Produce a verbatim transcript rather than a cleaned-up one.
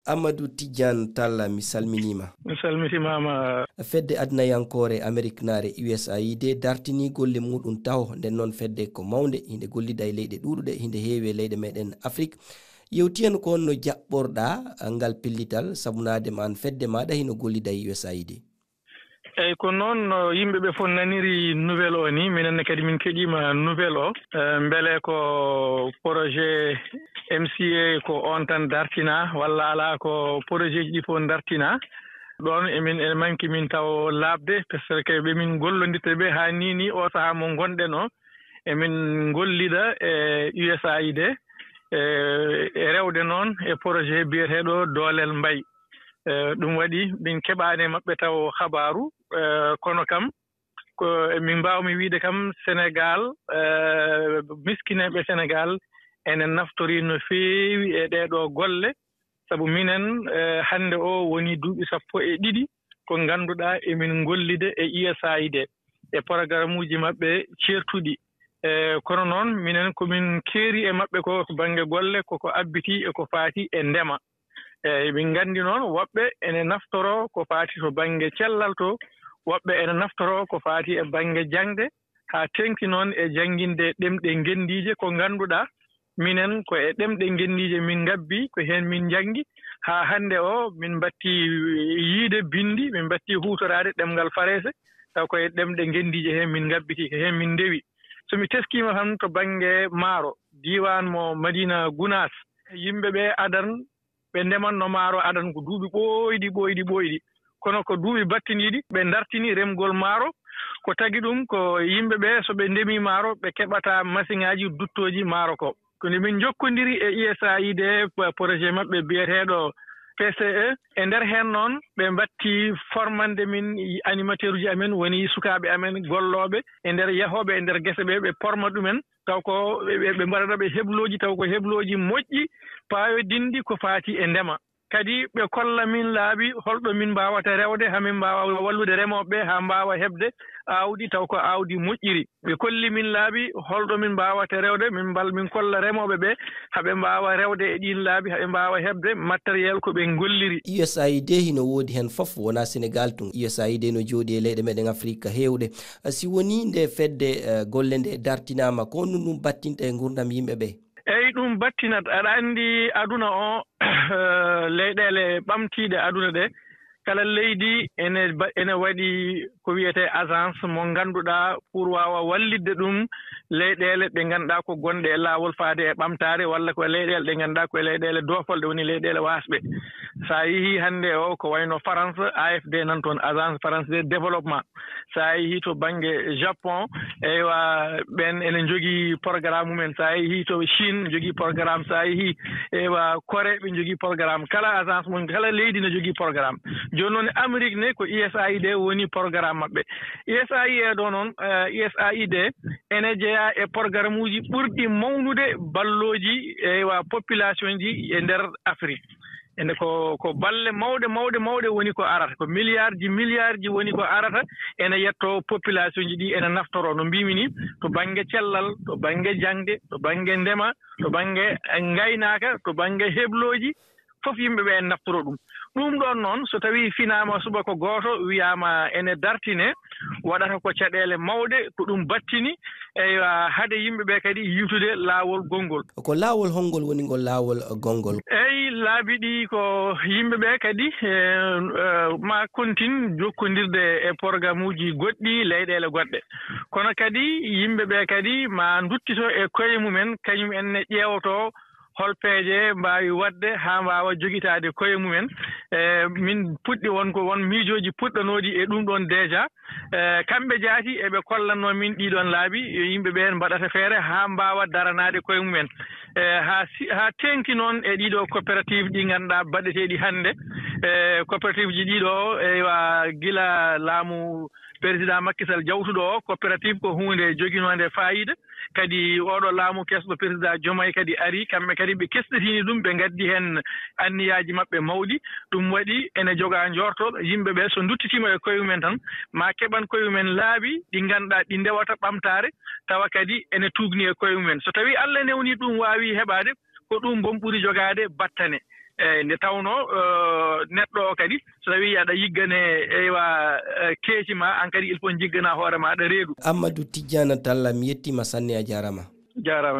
Amadou Tidiane Talla, mi salminiima. Mi salmitimaama. Fedde adnayankoore Ameriknaare U S A I D dartinii golle muuɗum taho, nden noon fedde ko mawnde, hinde gollida e leyɗe ɗuuɗuɗe, hinde heewi e leyɗe meɗen Afrik. Yewti en ko honno jaɓɓorɗaa ngal pellital, sabunaade ma an fedde maaɗa hino gollida e U S A I D? Eyi, ko noon no yimɓe ɓe fof naniri nouvelle o ni, minen ne kadi min keɗiima nouvelle o. Eh, mbele ko projet M C A ko on tan dartina, walla alaa ko projet ji ɗi fof dartina? Ɗoon emin, ene manki min taw laaɓde, parce que ɓe min gollondirta ɓe haa ni, ni o sahaa mo ngonɗen o, emin ngollida e U S A I D, e, e rewde noon e projet biyeteeɗo Doolel Mbay. Eh, ɗum waɗi min keɓaani e maɓɓe taw habaaru, eh, kono kam ko min mbaawmi wiyde kam Senegaal, eh, miskineeɓe Senegaal ene naftori no feewi e ɗee ɗoo golle, sabu minen, eh, hannde o woni duuɓi sappo e ɗiɗi ko ngannduɗaa emin ngollida e U S A I D e programmuuji maɓɓe ceertuɗi. Eh, kono noon minen ko min keeri e maɓɓe ko, ko bannge golle, koko abbiti e ko faati e ndema. Eyi, min nganndi noon woɓɓe ene naftoro ko faati to bannge cellal to, woɓɓe ene naftoro ko faati e bannge jaŋde, haa teeŋti noon e jannginde ɗemɗe ngenndiije ko ngannduɗaa minen ko e ɗemɗe ngenndiije min ngabbi, ko heen min njanngi, haa hannde o min mbatti yiyde binndi, min mbatti huutoraade ɗemngal Fareese, taw ko e ɗemɗe ngenndiije heen min ngabbiti, ko heen min ndewi. So mi teskiima tan to bannge maaro, diiwaan mo Madina Gunaas, yimɓe ɓe adan ɓe ndemanno maaro adan ko duuɓi ɓooyɗi, ɓooyɗi, ɓooyɗi. Kono ko duuɓi battiniiɗi, ɓe ndartini remgol maaro. Ko tagi ɗum, ko yimɓe ɓe, so ɓe ndemi maaro, ɓe keɓata masiŋaaji duttooji maaro ko. Ko nde min njokkondiri e U S A I D, p-, projet maɓɓe biyeteeɗo P C E. E nder heen noon, ɓe mbatti formande min animateur uji amen, woni sukaaɓe amen gollooɓe e nder, yahooɓe e nder gese ɓe, ɓe porma ɗumen. Taw ko ɓe, ɓe, ɓe mbaɗana ɓe heblooji, taw ko heblooji moƴƴi, paayodinɗi ko faati e ndema. Kadi ɓe kolla min laabi holɗo min mbaawata rewde, haa min mbaawa wallude remooɓe ɓe, haa mbaawa heɓde aawdi, taw ko aawdi moƴƴiri. Ɓe kolli min laabi holɗo min mbaawata rewde, min mbal-, min kolla remooɓe ɓe, haa ɓe mbaawa rewde e ɗiin laabi, haa ɓe mbaawa heɓde matériel ko ɓe ngolliri. U S A I D hino woodi heen fof, wonaa Senegaal tun. U S A I D no jooɗii e leyɗe meɗen Afirika heewɗe. Si wonii nde fedde, eh, golle nde dartinaama, ko honɗum ɗum battinta e ngurdam yimɓe ɓe? Eyi, ɗum battinat. Aɗa anndi aduna o, eh, leyɗeele ɓamtiiɗe aduna ɗe, kala leydi ene ba-, ene waɗi ko wiyetee agence mo ngannduɗaa pour waawa wallitde ɗum leyɗeele ɗe ngannduɗaa ko gonɗe e laawol faade e ɓamtaare, walla ko leyɗeele ɗe ngannduɗaa ko e leyɗeele doofalɗe, woni leyɗeele waasɓe. So a yehii hannde o, ko wayno France, A F D nan toon, Agence Française de Développement. So a yehii to bannge Japon, eywa, ɓeen ene njogii programme mumen. So a yehii to Chine, njogii programme. So a yehii, eywa, Corée, ɓe njogii programme. Kala agence mum, kala leydi ne jogii programme. Jooni noon, Amérique ne, ko U S A I D woni programme maɓɓe. U S A I D ɗo noon, eh, U S A I D ene jeyaa e programme uji ɓurɗi mawnude ballooji, eywa, population ji e nder Afrique. Ene ko, ko balle mawɗe, mawɗe, mawɗe woni ko arata. Ko milliard ji, milliard ji woni ko arata, ene yetto population ji ɗi, ene naftoro, no mbimi ni, to bannge cellal, to bannge jaŋde, to bannge ndema, to bannge ngaynaaka, to bannge heblooji, fof yimɓe ɓe en naftoro ɗum. Ɗum ɗoon noon, so tawii finaama subaka gooto, wiyaama ene dartine, waɗata ko caɗeele mawɗe, ko ɗum battini, eywa, hade yimɓe ɓe kadi yiitude laawol gonngol. Ko laawol honngol woni ngol laawol gonngol? Eyi, laabi ɗi ko yimɓe ɓe kadi, eh, eh, ma kontin jokkondirde e programme uji goɗɗi leyɗeele goɗɗe. Kono kadi yimɓe ɓe kadi ma nduttito e koye mumen, kañum en ne ƴeewoto hol peeje mbaawi waɗde haa mbaawa jogitaade koye mumen. Eh, min puɗɗi won ko won miijooji puɗɗanooɗi e ɗum ɗoon déjà. Eh, kamɓe jaati eɓe kollanno min ɗiɗon laabi, yo yimɓe ɓeen mbaɗata feere haa mbaawa daranaade koye mumen. Eh, haa si-, haa teeŋti noon e ɗiɗo coopérative ɗi ngannduɗaa baɗeteeɗi hannde. Eh, coopérative ji ɗiɗo, eywa, gila laamu président Macky Sall jawtuɗo o, coopérative ko huunde joginoonde faayiida. Kadi oɗo laamu kesɗo président Diomaye kadi ari, kamɓe kadi ɓe kesɗitini ɗum, ɓe ngaddi heen anniyaaji maɓɓe mawɗi. Ɗum waɗi ene joga njorto yimɓe ɓe so nduttitiima e koye mumen tan, ma keɓan koye mumen laabi ɗi ngannduɗaa ɗi ndewata ɓamtaare, tawa kadi ene tuugni e koye mumen. So tawii Allah newni ɗum waawi heɓaade, ko ɗum boom ɓuri jogaade battane. Eyi, nde tawnoo neɗɗo o kadi, so tawii aɗa yiggane, eywa, keeci ma, aan kadi il faut njiggana hoore ma aɗa reedu. Amadou Tidiane Talla, mi yettiima sanne, a jaaraama. Jaaraama.